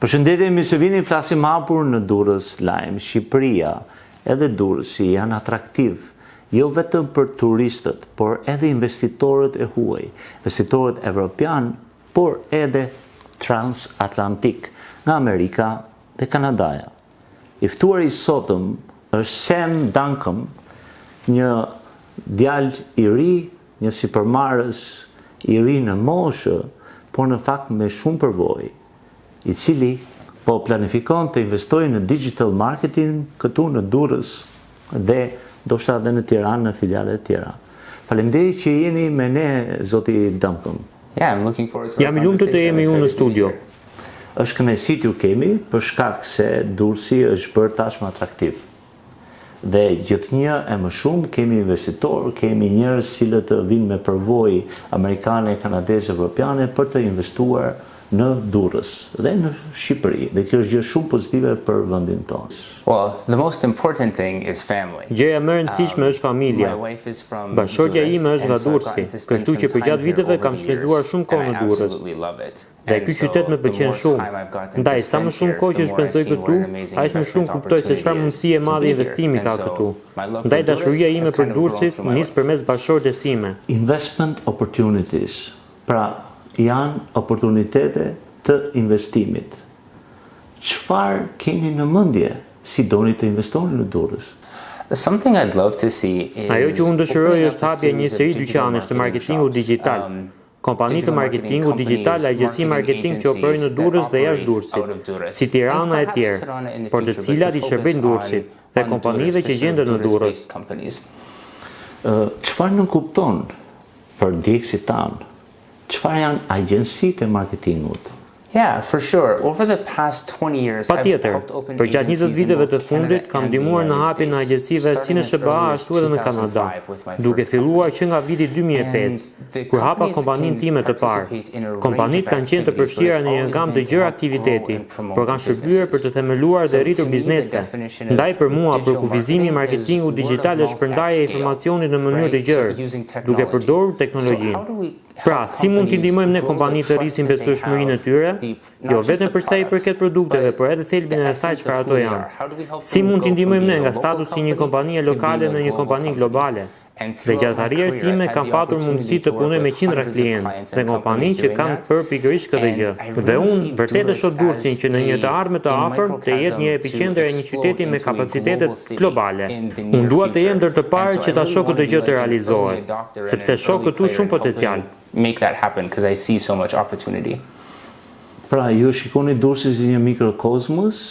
Përshëndetje, mirë se vini, flasim hapur në Durrës Lajm. Shqipëria edhe Durrësi janë atraktiv, jo vetëm për turistët, por edhe investitorët e huaj, investitorët evropian, por edhe transatlantik, nga Amerika dhe Kanadaja. I ftuari i sotëm është Sam Duncombe, një djalë i ri, një sipërmarrës i ri në moshë, por në fakt me shumë përvojë, i cili po planifikon të investojë në digital marketing këtu në Durrës dhe ndoshta edhe në Tiranë në filiale të tjera. Faleminderit që jeni me ne, zoti Duncombe. Jam i lumtur të jem me ju në studio. Është kënaqësi t'ju kemi për shkak se Durrësi është bërë tashmë atraktiv. Dhe gjithnjë e më shumë kemi investitorë, kemi njerëz cilët vinë me përvojë amerikane, kanadeze, evropiane për të investuar në Durrës dhe në Shqipëri. Dhe kjo është gjë shumë pozitive për vendin tonë. Well, the most important thing is family. Gjëja më e rëndësishme është familja. Bashkëshortja ime është nga Durrësi, kështu që përgjatë viteve kam shpenzuar shumë kohë në Durrës. Dhe ky qytet më pëlqen shumë. Ndaj, sa më shumë kohë që shpenzoj këtu, aq më shumë kuptoj se çfarë mundësie e madhe investimi ka këtu. Ndaj dashuria ime për Durrësin nis përmes bashkëshortes sime. Investment opportunities, pra janë oportunitete të investimit. Çfarë keni në mendje si doni të investoni në Durrës? Something I'd love to see is Ajo që unë dëshiroj është hapja e një seri dyqanesh të marketingut digital. Kompani të marketingut digital, agjenci marketing që operojnë në Durrës dhe jashtë Durrësit, si Tirana e tjerë, por të cilat i shërbejnë Durrësit dhe kompanive që gjenden në Durrës. Çfarë nënkupton për ndjekësit tanë? Çfarë janë agjencitë e marketingut? Yeah, for sure. Over the past 20 years, Patjetër, përgjatë 20 viteve të fundit kam ndihmuar në hapjen e agjencive si në SHBA ashtu edhe në Kanada, duke filluar që nga viti 2005, kur hapa kompaninë time të parë. Kompanitë kanë qenë të përfshira në një gamë të gjerë aktiviteti, por kanë shërbyer për të themeluar dhe rritur biznese. Ndaj për mua, përkufizimi i marketingut digital është shpërndarja e informacionit në mënyrë të gjerë, duke përdorur teknologjinë. Pra, si mund t'i ndihmojmë ne kompanitë të rrisin besueshmërinë e tyre? Jo vetëm për sa i përket produkteve, por edhe thelbin e asaj çfarë ato janë. Si mund t'i ndihmojmë ne nga statusi i një kompanie lokale në një kompani globale? Dhe gjatë karrierës sime kam patur mundësi të punoj me qindra klientë dhe kompani që kanë bërë pikërisht këtë gjë. Dhe unë vërtet e shoh Durrësin që në një të ardhme të afërt të jetë një epiqendër e një qyteti me kapacitete globale. Unë dua të jem ndër të parë që ta shoh këtë gjë të realizohet, sepse shoh këtu shumë potencial. Make that happen because I see so much opportunity. Pra, ju shikoni Durrësin si një mikrokozmos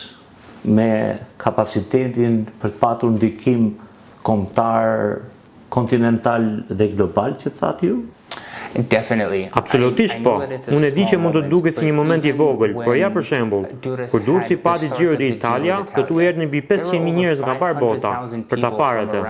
me kapacitetin për të patur ndikim kombëtar, kontinental dhe global që thatë ju? Definitely. Absolutisht po. Unë e di që mund të duket si një moment i vogël, por ja për shembull, kur Durrësi pati Giro d'Italia, këtu erdhën mbi 500.000 njerëz nga mbarë bota për ta parë atë.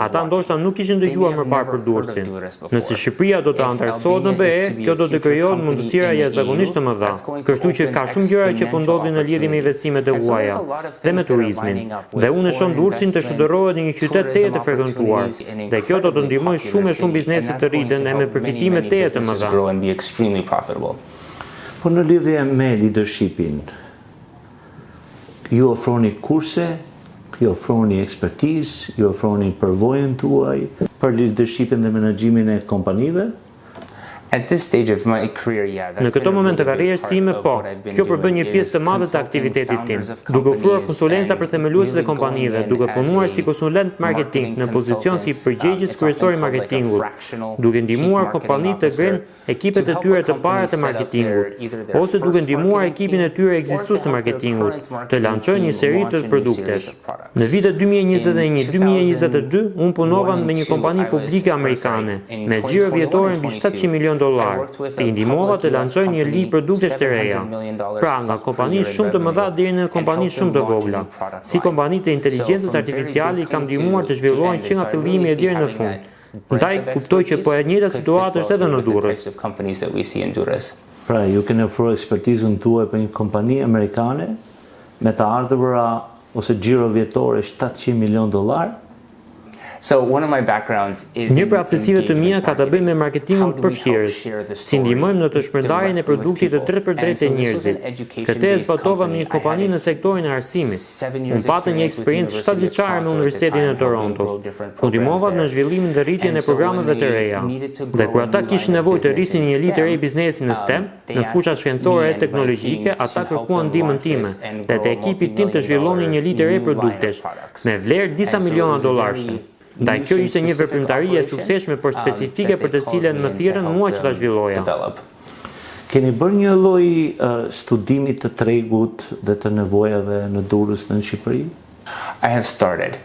Ata ndoshta nuk kishin dëgjuar më parë për Durrësin. Nëse Shqipëria do të anëtarësohet në BE, kjo do të krijohet mundësira jashtëzakonisht të mëdha. Kështu që ka shumë gjëra që po ndodhin në lidhje me investimet e huaja dhe me turizmin. Dhe unë e shoh Durrësin të shndërrohet në një qytet tejet të frekuentuar. Dhe kjo do të ndihmojë shumë e shumë biznese të rriten e me përfitime tejet të mëdha. Grow and be extremely profitable. Po në lidhje me leadershipin, ju ofroni kurse, ju ofroni ekspertizë, ju ofroni përvojën tuaj për leadershipin dhe menaxhimin e kompanive? At this stage of my career, yeah, Në këtë moment të karrierës time, po, kjo përbën një pjesë të madhe të aktivitetit tim, duke ofruar konsulenca për themeluesit e kompanive, duke punuar si konsulent marketing në pozicion si përgjegjës kryesor i marketingut, duke ndihmuar kompanitë të ngrenë ekipet e tyre të para të marketingut, ose duke ndihmuar ekipin e tyre ekzistues të marketingut, të lançojnë një seri të produktesh. Në vitet 2021-2022, unë punova me një kompani publike amerikane, me xhiro vjetore mbi 700 milion dollar, dhe i ndihmova të lançojnë një linjë produktesh të reja. Pra, nga kompani shumë të mëdha deri në kompani shumë të vogla. Si kompani të inteligjencës artificiale i kam ndihmuar të zhvillohen që nga fillimi e deri në fund. Ndaj kuptoj që po e njëjta situatë është edhe në Durrës. Pra, ju keni ofruar ekspertizën tuaj për një kompani amerikane me të ardhura ose xhiro vjetore 700 milion dollar? So one of my backgrounds is Një prej aftësive të mia ka të bëjë me marketingun përfshirës, si ndihmojmë në të shpërndarjen e produktit të drejtpërdrejtë te njerëzit. Këtë e zbatova me një kompani në sektorin e arsimit. Unë pata një eksperiencë shtatëvjeçare me Universitetin e Torontos, ku ndihmova në zhvillimin dhe rritjen e programeve të reja. Dhe kur ata kishin nevojë të rrisnin një linjë të re biznesi në STEM, në fushat shkencore e teknologjike, ata kërkuan ndihmën time dhe të ekipit tim të zhvillonin një linjë të re produktesh, me vlerë disa miliona dollarëshe. Ndaj kjo ishte një veprimtari e suksesshme por specifike për të cilën më thirrën mua që ta zhvilloja. Keni bërë një lloj studimi të tregut dhe të nevojave në Durrës dhe në Shqipëri? I have started.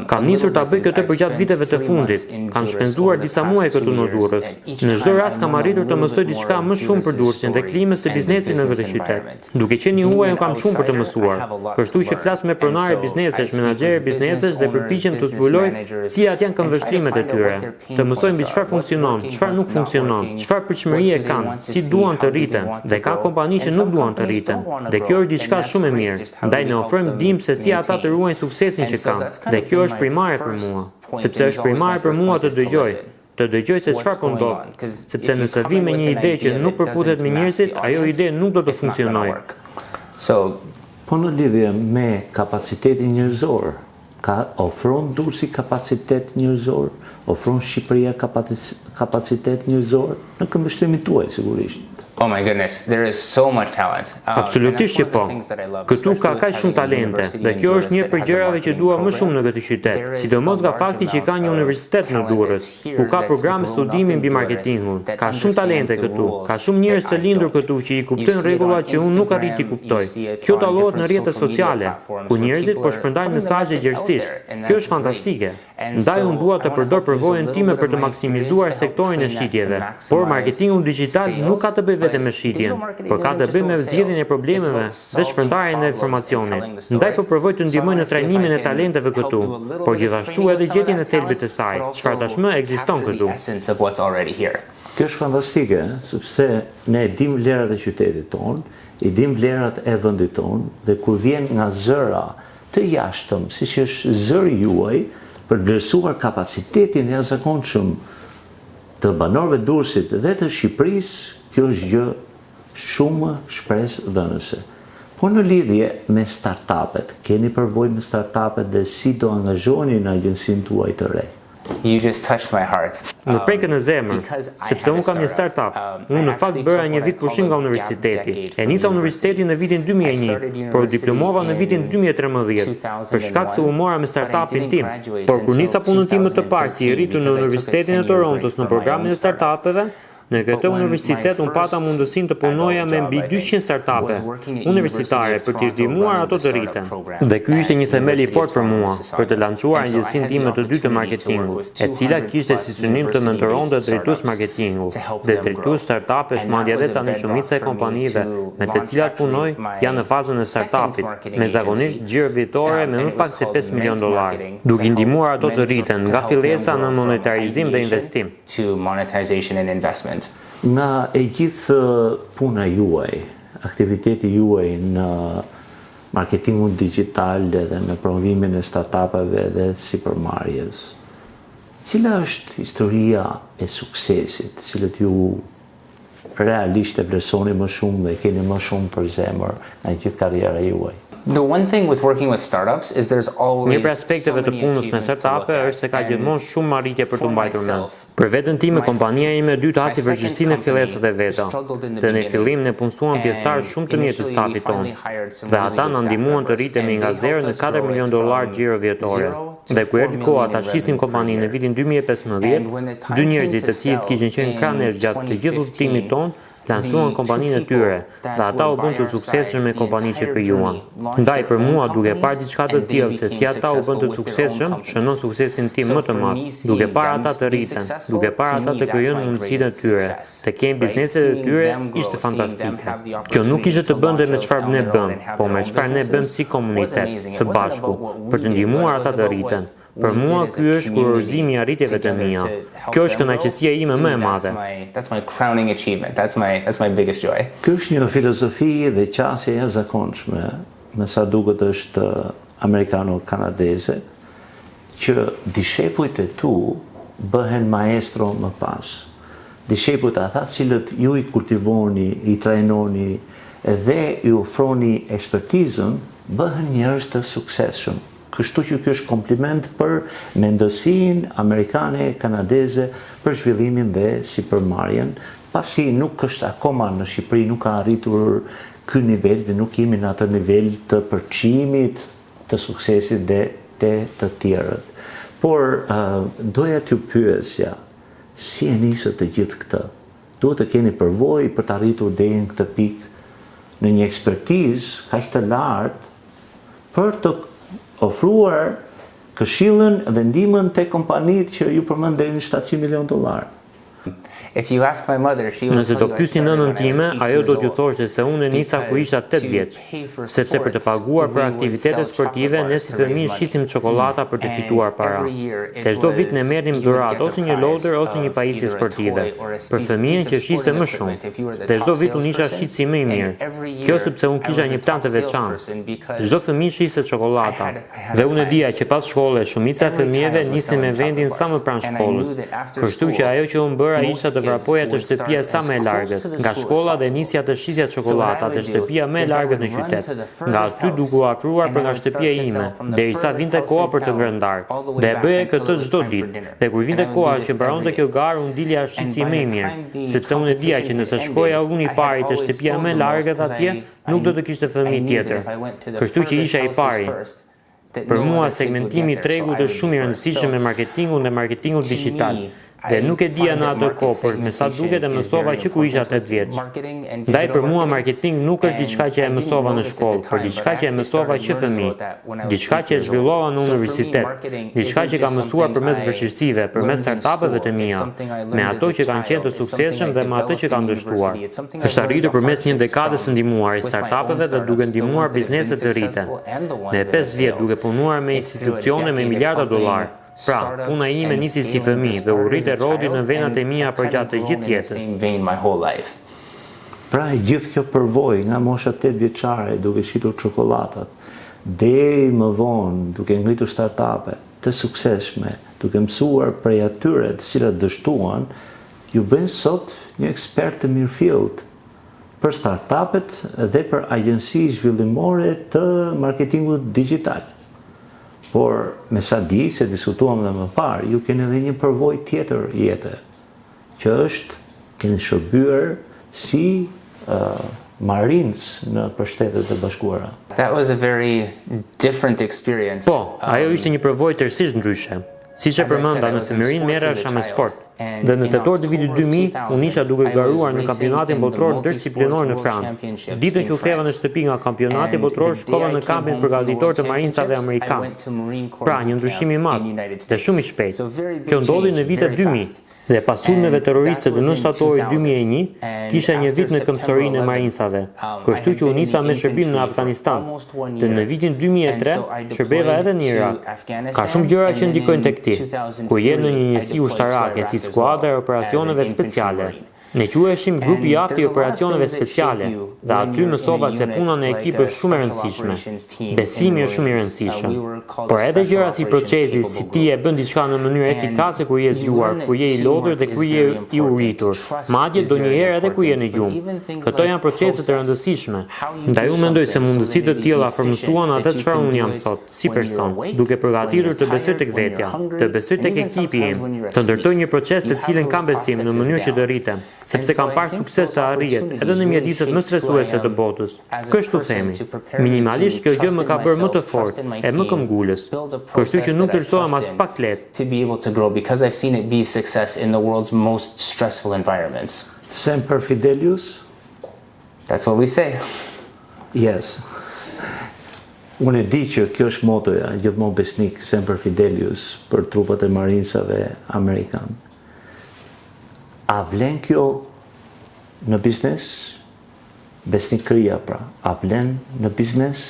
Kam nisur ta bëj këtë përgjatë viteve të fundit. Kam shpenzuar disa muaj këtu në Durrës. Në çdo rast kam arritur të mësoj diçka më shumë për Durrësin dhe klimës së biznesit në këtë qytet. Duke qenë i huaj unë kam shumë për të mësuar. Kështu që flas me pronarë biznesesh, menaxherë biznesesh dhe përpiqem të zbuloj cilat janë këndvështrimet e tyre. Të mësoj mbi çfarë funksionon, çfarë nuk funksionon, çfarë pritshmërie kanë, si duan të rriten, dhe ka kompani që nuk duan të rriten. Dhe kjo është diçka shumë e mirë. Ndaj ne ofrojmë ndihmë se si ata të ruajnë suksesin që kanë. Dhe kjo është primare për mua. Sepse është primare për mua të dëgjoj, të dëgjoj se çfarë po ndodh, sepse nëse vij me një ide që nuk përputhet me njerëzit, ajo ide nuk do të funksionojë. Po në lidhje me kapacitetin njerëzor, Ka ofron Durrësi kapacitet njerëzor, ofron Shqipëria kapacitet njerëzor, në këndvështrimin tuaj sigurisht. Oh my goodness, there is so much talent. Um, Absolutisht që po. Këtu ka kaq shumë talente dhe kjo është një prej gjërave që dua më shumë në këtë qytet, sidomos nga fakti që ka një universitet në Durrës, ku ka program studimi mbi marketingun. Ka shumë talente këtu, ka shumë njerëz të lindur këtu që i kuptojnë rregullat që unë nuk arrij t'i kuptoj. Kjo dallohet në rrjetet sociale, ku njerëzit po shpërndajnë mesazhe gjerësisht. Kjo është fantastike. Ndaj unë dua të përdor përvojën time për të maksimizuar sektorin e shitjeve. Por marketingu dixhital nuk ka të bëjë vetëm me shitjen, por ka të bëjë me zgjidhjen e problemeve dhe shpërndarjen e informacionit. Ndaj po provoj të ndihmoj në trajnimin e talenteve këtu, por gjithashtu edhe gjetjen e thelbit të saj, çfarë tashmë ekziston këtu. Kjo është fantastike, sepse ne e dimë vlerat e qytetit tonë, I dimë vlerat e vendit tonë dhe kur vjen nga zëra të jashtëm, siç është zëri juaj, për të vlerësuar kapacitetin e jashtëzakonshëm të banorëve të Durrësit dhe të Shqipërisë, kjo është gjë shumë shpresëdhënëse. Po në lidhje me startup-et, keni përvojë me startup-et dhe si do angazhoheni në agjencinë tuaj të re? You just touched my heart. Më prekët në zemër, sepse unë kam një startup. Unë në fakt bëra një vit pushim nga universiteti. E nisa universitetin në vitin 2001, por u diplomova në vitin 2013, për shkak se u mora me startupin tim. Por kur nisa punën time të parë si i rritur në Universitetin e Torontos në programin e startupeve, Në këtë universitet unë pata mundësinë të punoja me mbi 200 startupe universitare për t'i ndihmuar ato të rriten. Dhe ky ishte një themel i fortë për mua, për të lançuar agjencinë time të dytë të marketingut, e cila kishte si synim të mentoronte drejtues marketingu dhe drejtues startupesh, madje edhe tani shumica e kompanive me të cilat punoj janë në fazën e startupit, me zakonisht xhiro vjetore me më pak se 5 milion dollarë, duke i ndihmuar ato të rriten nga fillesa në monetarizim dhe investim. to monetization and investment. Nga e gjithë puna juaj, aktiviteti juaj në marketingun dixhital edhe në promovimin e startupeve dhe sipërmarrjes, cila është historia e suksesit, të cilët ju realisht e vlerësoni më shumë dhe e keni më shumë për zemër nga gjithë karriera juaj? The one thing with working with startups is there's always Një prej aspekteve të punës me startupe është se ka gjithmonë shumë arritje për t'u mbajtur mend. Për veten time, kompania ime e dytë hasi vështirësi në fillesat e veta. Dhe në fillim ne punësuam pjesëtarë shumë të mirë të stafit tonë. Dhe ata na ndihmuan të rritemi nga 0 në 4 milion dollarë xhiro vjetore. Dhe kur erdhi koha ta shisnim kompaninë në vitin 2015, dy njerëzit të cilët kishin qenë krah nesh gjatë të gjithë udhëtimit tonë, lançuan kompaninë e tyre dhe ata u bënë të suksesshëm me kompanitë që krijuan. Ndaj për mua duke parë diçka të tillë se si ata u bënë të suksesshëm, shënon suksesin tim më të madh, duke parë ata të rriten, duke parë ata të krijojnë mundësitë e tyre, të kenë bizneset e tyre, ishte fantastike. Kjo nuk kishte të bënte me çfarë ne bëmë, po me çfarë ne bëmë si komunitet, së bashku, për të ndihmuar ata të rriten. Për mua ky është kurorëzimi i arritjeve të mia. Kjo është kënaqësia ime më e madhe. Kjo është një filozofi dhe qasje e jashtëzakonshme, me sa duket është amerikano-kanadeze. që dishepujt e tu bëhen maestro më pas. Dishepujt ata të cilët ju i kultivoni, i trajnoni dhe i ofroni ekspertizën, bëhen njerëz të suksesshëm. Kështu që ky është kompliment për mendësinë amerikane, kanadeze për zhvillimin dhe sipërmarrjen, pasi nuk është akoma në Shqipëri nuk ka arritur ky nivel dhe nuk jemi në atë nivel të përçimit të suksesit dhe te të tjerët. Por doja t'ju pyesja, si e nisët të gjithë këtë? Duhet të keni përvojë për të arritur deri në këtë pikë në një ekspertizë kaq të lartë për të ofruar këshillën dhe ndihmën te kompanitë që ju përmend deri në 700 milionë dollarë. Nëse do pyesni nënën time, ajo do t'ju thoshte se unë e nisa kur isha 8 vjeç, sepse për të paguar për aktivitete sportive, ne si fëmijë shisnim çokollata për të fituar para. Dhe çdo vit ne merrnim dhuratë ose një lodër ose një pajisje sportive, për fëmijën që shiste më shumë. Dhe çdo vit unë isha shitësi më i mirë. Kjo sepse unë kisha një plan të veçantë. Çdo fëmijë shiste çokollata. Dhe unë e dija që pas shkolle, shumica e fëmijëve nisnin me vendin sa më pranë shkollës. Kështu që ajo që unë bëra ishte të vrapoja te shtëpia sa më e largët, nga shkolla dhe nisja të shisja çokollata te shtëpia më e largët në qytet, nga aty duke u afruar për nga shtëpia ime, derisa vinte koha për të ngrënë darkë. Dhe e bëja këtë çdo ditë. Dhe kur vinte koha që mbaronte kjo garë, unë dilja shitësi më i mirë, sepse unë e dija që nëse shkoja unë i pari te shtëpia më e largët atje, nuk do të kishte fëmijë tjetër. Kështu që isha i pari. Për mua segmentimi i tregut është shumë i rëndësishëm me marketingun dhe marketingun digjital. Dhe nuk e dija në atë kohë, por me sa duket e mësova që kur isha 8 vjeç. Ndaj për mua marketing nuk është diçka që e mësova në shkollë, por diçka që e mësova që fëmijë, diçka që e zhvillova në universitet, diçka që kam mësuar përmes vështirësive, përmes startupeve të mia, me ato që kanë qenë të suksesshëm dhe me atë që kanë dështuar. Është arritur përmes një dekade së ndihmuari startupeve dhe duke ndihmuar bizneset të rriten. Me 5 vjet duke punuar me institucione me miliarda dollarë. Pra, puna ime nisi si fëmijë dhe u rrit e rrodhi në venat e mia përgjatë të gjithë jetës. Pra e gjithë kjo përvojë nga mosha 8 vjeçare duke shitur çokollatat, deri më vonë duke ngritur startupe të suksesshme, duke mësuar prej atyre të cilat dështuan, ju bëjnë sot një ekspert të mirëfillt për startupet dhe për agjenci zhvillimore të marketingut digjital. Por, me sa di, se diskutuam dhe më parë, ju keni edhe një përvojë tjetër jete, që është keni shërbyer si uh, Marines në Shtetet e Bashkuara. That was a very different experience. Po, ajo ishte një përvojë tërësisht ndryshe. Siç e përmenda, në fëmijërinë merresha me sport. Dhe në tetor të vitit 2000, unë isha duke garuar në kampionatin botëror ndërdisiplinor në Francë. Ditën që u ktheva në shtëpi nga kampionati botëror, shkova në kampin përgatitor të Marinsave amerikan. Pra, një ndryshim i madh dhe shumë i shpejtë. Kjo ndodhi në vitet 2000. Dhe pas sulmeve terroriste të 9 shtatorit 2001, kisha një vit në këmbësorinë e Marinsave, kështu që u nisa me shërbim në Afganistan. Dhe në vitin 2003, shërbeva edhe në Irak. Ka shumë gjëra që ndikojnë tek ti, kur je në një njësi ushtarake si skuadra e operacioneve speciale. Ne quheshim grupi i aftë i operacioneve speciale dhe aty mësova se puna në ekip është shumë e rëndësishme. Besimi është shumë i rëndësishëm. Por edhe gjëra si procesi, si ti e bën diçka në mënyrë efikase kur je zgjuar, kur je i lodhur dhe kur je i uritur, madje ndonjëherë edhe kur je në gjumë. Këto janë procese të rëndësishme. Ndaj unë mendoj se mundësi të tilla formësuan atë çfarë unë jam sot, si person, duke përgatitur të besoj tek vetja, të besoj tek ekipi im, të ndërtoj një proces të cilin kam besim në mënyrë që të rritem, sepse kam parë sukses të arrihet edhe në mjediset më stresuese të botës. Kështu themi. Minimalisht kjo gjë më ka bërë më të fortë e më këmbgulës. Kështu që nuk dorëzohem as pak lehtë. To be able to grow because I've seen it be success in the world's most stressful environments. Semper Fidelius? That's what we say. Yes. Unë e di që kjo është motoja, gjithmonë besnik Semper Fidelius për trupat e Marinsave Amerikan. A vlen kjo në biznes? Besnikëria pra, a vlen në biznes?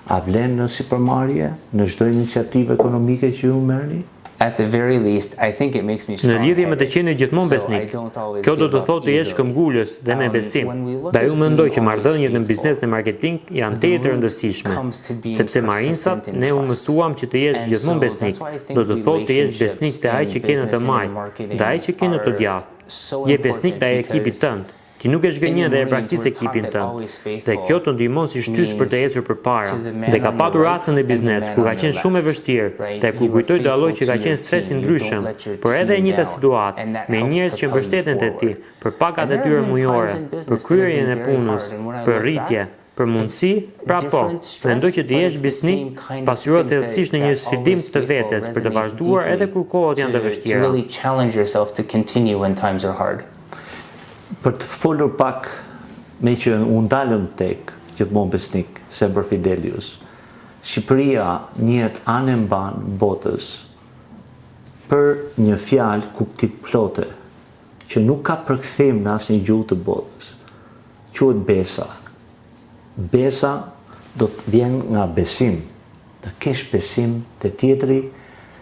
A vlen në sipërmarrje, në çdo iniciativë ekonomike që ju merrni? At the very least, I think it makes me Në lidhje me të strong-headed, qenit gjithmonë so I besnik. don't always Kjo do give të up thotë të jesh easily. këmbgulës dhe me Um, besim. when we look Ndaj at unë mendoj being që always marrëdhëniet në faithful, biznes dhe marketing janë the tejet të root rëndësishme, comes to being sepse marinsat persistent in ne u trust. mësuam që të jesh And gjithmonë so besnik. that's why I think Do të thotë të jesh besnik relationships te ai in që ke në të business and in majtë marketing dhe ai që ke në të are djathtë. so Je besnik important ndaj ekipit because tënd. Ti nuk e in the zhgënjen dhe e Marines braktis we're taught ekipin that tënd. always Dhe faithful kjo të ndihmon si shtysë për të means ecur përpara. to the man Dhe ka on your patur right raste në and the biznes man kur on ka your qenë shumë e left. vështirë, Right? dhe kur You are kujtoj dalloj faithful që ka to qenë your stres i team. You don't ndryshëm, let your por edhe e team njëjta down, situatë and that me helps njerëz që propel you mbështeten te ti forward. për pagat And e there tyre have been times mujore, in për business that have kryerjen been e very punës, hard, and when I për look rritje, back, për it's mundësi, pra po, different stress, mendoj që të but jesh it's the besnik same kind of pasurohet thing that thellësisht në një that sfidim always të faithful vetes për të resonates vazhduar edhe deeply kur kohët janë të to to vështira. really challenge yourself to continue when times are hard. Për të folur pak, me që u ndalëm tek gjithmonë besnik, Semper Fidelius, Shqipëria njihet anembanë botës për një fjalë kuptimplote, që nuk ka përkthim në asnjë gjuhë të botës. Quhet besa. Besa do të vjen nga besim. Të kesh besim te tjetri,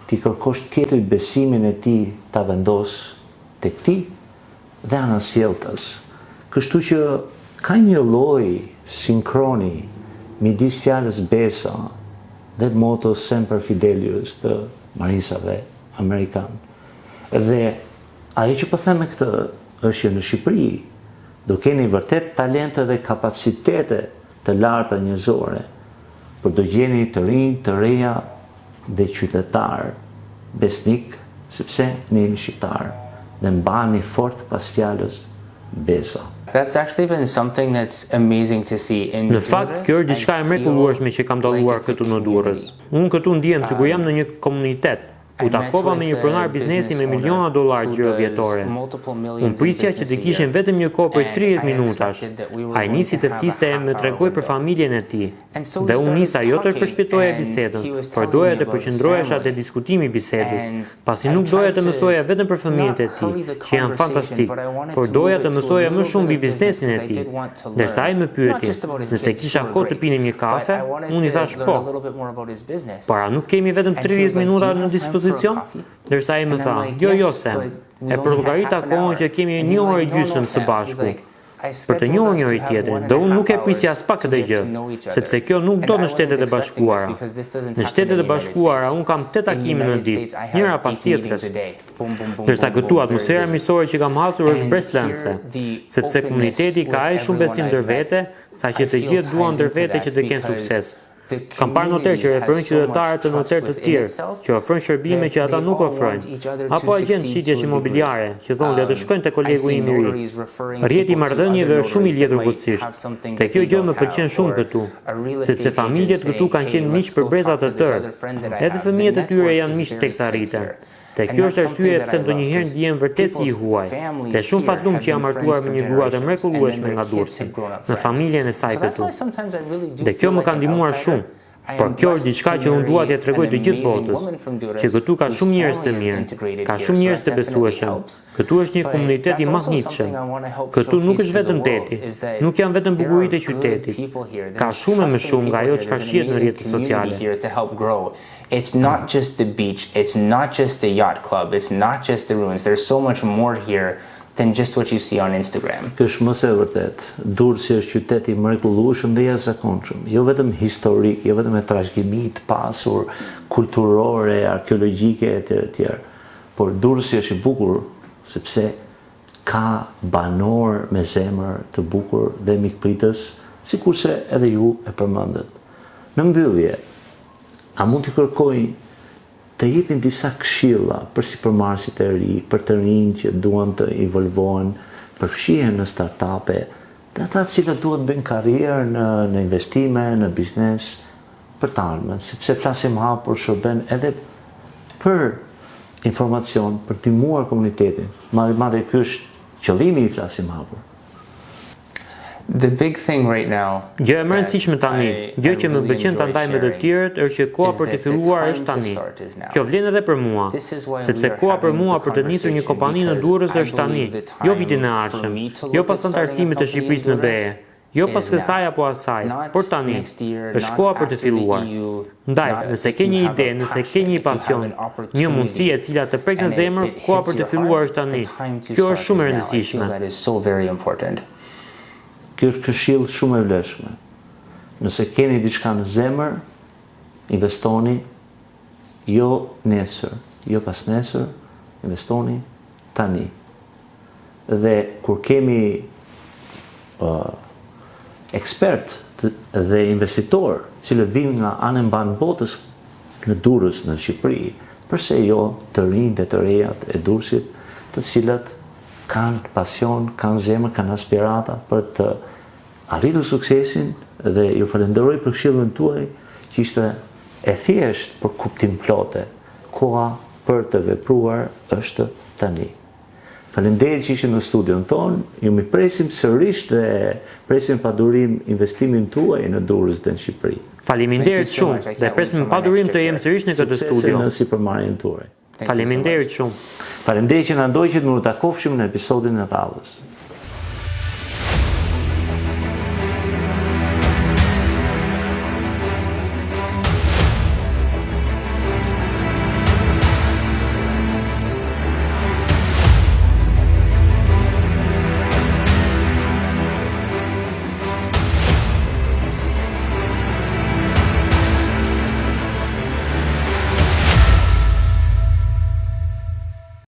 t'i kërkosh tjetrit besimin e tij ta vendos tek ti dhe anasjelltas. Kështu që ka një lloj sinkroni midis fjalës besa dhe motos Semper Fidelius të marinsave amerikanë. Dhe ajo që po them me këtë është që në Shqipëri do keni vërtet talente dhe kapacitete të larta njerëzore, por do gjeni të rinj, të reja dhe qytetar besnik, sepse ne jemi shqiptar dhe mbani fort pas fjalës besa. That's actually been something that's amazing to see in Në fakt, Durrës. kjo është I diçka e feel mrekullueshme që kam like dalluar it's a këtu në Durrës. community. Unë këtu ndihem sikur jam në një komunitet. U I met takova me with një pronar a biznesi business me miliona owner dollar who xhiro does vjetore. multiple Unë millions in prisja që business të a kishim year, vetëm një kohë prej and 30 I minutash. expected that we were Ai going nisi to të have a fliste e half më hour tregoi për window. familjen e tij. And so we Dhe unë started nisa jo të talking, përshpejtoja and bisedën, he was por telling doja me të about his përqendrohesha te family. diskutimi i bisedës, And pasi I nuk doja tried të to mësoja vetëm për fëmijët not e tij, hurry the që janë conversation, fantastik, but I wanted por to doja move të it to a mësoja më little shumë bit mbi of business biznesin e because I tij. did want to Ndërsa ai learn më not pyeti, just about his nëse kids kisha who were kohë të great, pinim një but kafe, I wanted unë i to thash learn po. a little bit more about his business. Por a nuk kemi vetëm And he 30 was like, "Do minuta you në have time for a dispozicion? coffee?" Ndërsa ai më And I'm tha, like, jo, jo, "Yes, Sam. but we E only have përllogarita half an kohën hour." që kemi And një he's orë like, e "No, no, gjysmë së Sam." He's bashku. like, "I Për të scheduled njohur us to njëri have tjetrin, one and dhe a unë half nuk e prisja hours as pak to këtë get gjë, to know each sepse other." kjo nuk And do I në wasn't Shtetet e expecting this Bashkuara. because this doesn't Në happen in Shtetet the e United Bashkuara States. unë kam 8 In the takime në United ditë, States, I njëra have pas 8 meetings tjetrës. a day. Boom, boom, boom, Ndërsa boom, këtu boom, very atmosfera busy. miqësore që kam hasur është And mbresëlënëse, here the sepse openness komuniteti ka with aq shumë everyone besim I've ndër met, vete, sa I që të feel gjithë duan ties ndër into vete që that të kenë because sukses. the Kam parë noter që community has referojnë so much qytetarët të trust noter të within tjerë, itself që ofrojnë shërbime that që ata they nuk all ofrojnë, want each other apo to agjent succeed shitjesh to a degree. imobiliare që thonë le të Um, shkojnë te I kolegu see im i ri. notaries referring Rrjeti i people to other marrëdhënieve është shumë i notaries that lidhur might ngushtësisht. have something Dhe that kjo they gjë don't më pëlqen have, shumë or këtu, a real sepse estate agent familjet këtu saying, kanë "Hey, qenë miq let's për go breza talk të to this tërë. other friend that I Edhe have." The fëmijët e tyre network janë is miq very teksa tight rriten. here. Dhe And kjo that's është something arsyeja that pse I love ndonjëherë because ndihem vërtet si i people's huaj. Dhe families shumë here fatlum have që jam been martuar friends me for një grua të generations, and then mrekullueshme their nga kids Durrësi, have grown up në friends. familjen e saj So that's këtu. why sometimes I really do Dhe kjo feel më like ka an ndihmuar outsider. shumë. I Por am kjo është blessed diçka to që unë dua marry t'ia tregoj an të gjithë amazing botës, woman from që Durrës këtu ka whose shumë njerëz të family is mirë, integrated ka here, shumë so njerëz that të definitely besueshëm. helps. Këtu është një But komunitet i that's also mahnitshëm. something I want to help Këtu nuk showcase është to the vetëm world deti, is that nuk janë vetëm there are bukuritë e good qytetit. people here. Ka There's shumë e më trusting shumë nga people ajo here. çfarë There's an shihet në amazing rrjetet community sociale. here to help grow. It's not just the beach, it's not just the yacht club, it's not just the ruins. There's so much more here than just what you see on Instagram. Kjo është më se e vërtet. Durrësi është qytet i mrekullueshëm dhe i jashtëzakonshëm, jo vetëm historik, jo vetëm me trashëgimi të pasur kulturore, arkeologjike etj etj. Por Durrësi është i bukur sepse ka banor me zemër të bukur dhe mikpritës, sikurse edhe ju e përmendët. Në mbyllje, a mund t'i kërkoj të jepin disa këshilla për sipërmarrësit e ri, për të rinj që duan të involvohen, përfshihen në startupe, dhe ata të cilët duhet të bëjnë karrierë në në investime, në biznes për të ardhmen, sepse flasim hapur shërben edhe për informacion, për të ndihmuar komunitetin. Madje madje ky është qëllimi i flasim hapur. The big thing right now Gjë e më that rëndësishme tani, I, gjë I që më really pëlqen ta enjoy ndaj me të sharing tjerët është që koha is për të that the filluar time është to tani. start is now. Kjo vlen edhe për mua, This is why we sepse are koha për having mua the për të nisur një conversation kompani në because Durrës I është tani, believe the jo vitin e time for ardhshëm, me to jo look pas at starting a anëtarësimit të company in Shqipërisë në BE, Durrës. Jo pas kësaj apo asaj, por tani. Është koha për të filluar. Ndaj, nëse ke një ide, nëse ke një pasion, një mundësi e cila të prek në zemër, koha për të filluar është tani. Kjo është shumë e rëndësishme. Kjo është këshillë shumë e vlefshme. Nëse keni diçka në zemër, investoni jo nesër, jo pasnesër, investoni tani. Dhe kur kemi uh, ekspert dhe investitor, cilët vinë nga anembanë botës në Durrës në Shqipëri, përse jo të rinjtë dhe të rejat e Durrësit, të cilët kanë pasion, kanë zemër, kanë aspirata për të arritur suksesin dhe ju falenderoj për këshillën tuaj që ishte e thjeshtë por kuptimplote. Koha për të vepruar është tani. Faleminderit që ishit në studion tonë. Ju mirëpresim sërish dhe presim pa durim investimin tuaj në Durrës dhe në Shqipëri. Faleminderit shumë dhe pres me padurim të jem sërish në këtë studio. Suksese në sipërmarrjen tuaj. Faleminderit shumë. Faleminderit që na ndoqët, mirë u takofshim në episodin e radhës.